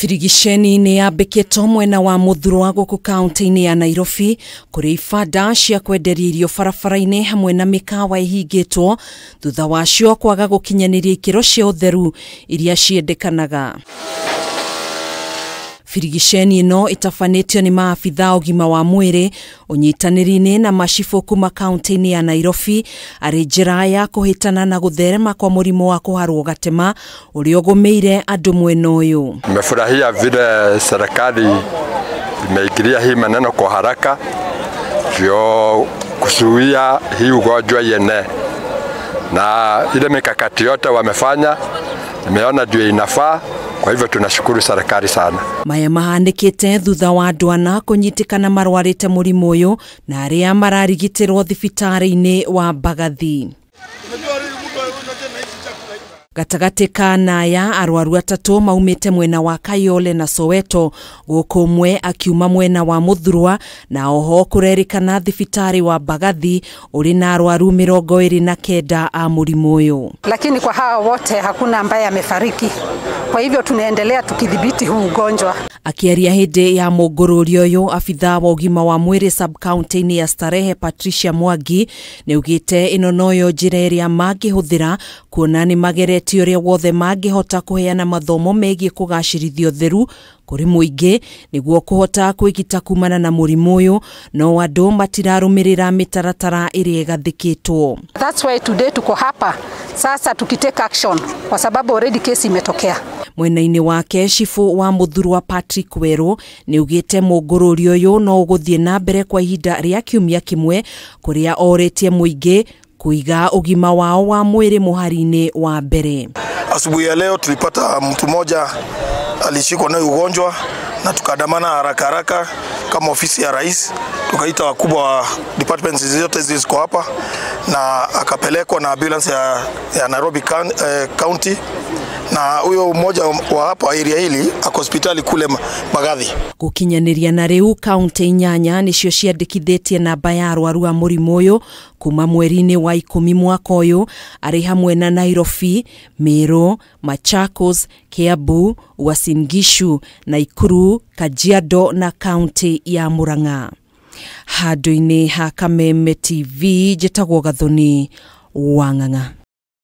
Birigiceni nĩ yambĩkĩtwo mwena wa Muthurwa gũkũ kaunti-inĩ ya Nairobi kũrĩ ibanda cia kwenderia irio barabara-inĩ hamwe na mĩkawa ĩhingĩtwo thutha wacio kwaga gũkinyanĩria ikĩro cia ũtheru iria ciendekanaga. Birigiceni ĩno ĩtabanĩtio nĩ maabitha ũgima wa mwĩrĩ ũnyitanĩri-inĩ na macibũ kuma kaunti-inĩ ya Nairobi arĩ njĩra ya kũhĩtana na gũtherema kwa mũrimũ wa kũharwo gatema ũrĩa ũgũmĩire andũ mwena ũyũ. Nimefurahia vile serikali imeingilia hii maneno kwa haraka ndio kuzuia hii ugonjwa ienee, na ile mikakati yote wamefanya nimeona ndio inafaa. Kwa hivyo tunashukuru serikali sana. Maya mahanĩkĩte thutha wa andũ ana kũnyitĩkana marwarĩte mũrimũ ũyũ na arĩa mararigitĩrwo thibitarĩ-inĩ wa Mbagathi. Gatagatĩ ka naya arwaru atatũ maumĩte mwena wa Kayole na Soweto gũkũ ũmwe akiuma mwena wa Muthurwa na oho kũrerĩkana thibitarĩ wa Mbagathi ũrĩ na arwaru 29 a mũrimũ ũyũ. Lakini kwa hawa wote hakuna ambaye amefariki. Kwa hivyo tunaendelea tukidhibiti huu ugonjwa. Akiaria hĩndĩ ya mũngũrũrio ũyũ, abithaa wa ũgima wa mwĩrĩ sub-county-inĩ ya Starehe Patricia Mwangi nĩaugĩte ĩno noyo njĩra ĩrĩa mangĩhũthĩra kuona nĩ mageretie ũrĩa wothe mangĩhota kũheana mathomo megiĩ kũgacĩrithia ũtheru kũrĩ mũingĩ nĩguo kũhota kwĩgita kumana na mũrimũ ũyũ, no andũ matirarũmĩrĩra mĩtaratara ĩrĩa ĩgathĩkĩtwo. That's why today tuko hapa sasa tukitake action kwa sababu already kesi imetokea. Mwena-inĩ wake cibũ wa Muthurwa Patrick Weru nĩaugĩte mũngũrũrio ũyũ no ũgũthiĩ na mbere kwa ihinda rĩa kiumia kĩmwe kũrĩa orĩtie mũingĩ kũiga ũgima wao wa mwĩrĩ mũhari-inĩ wa mbere. Asubuhi ya leo tulipata mtu mmoja alishikwa na ugonjwa na tukadamana haraka haraka kama ofisi ya rais, tukaita wakubwa wa departments zote ziko hapa na akapelekwa na ambulance ya Nairobi County, na huyo mmoja wa hapa area hili ako hospitali kule Mbagathi. Gũkinyanĩria na rĩu kaunti inyanya nĩcio ciandĩkithĩtie namba ya arwaru a mũrimũ ũyũ kuma mweri-inĩ wa 10 mwaka ũyũ arĩ hamwe na Nairobi, Meru, Machakos, Kiambu, Uasin Gishu, Nakuru, Kajiado na kaunti ya Murang'a. Handũ-inĩ ha Kameme TV njĩtagwo Gathoni Wang'ang'a.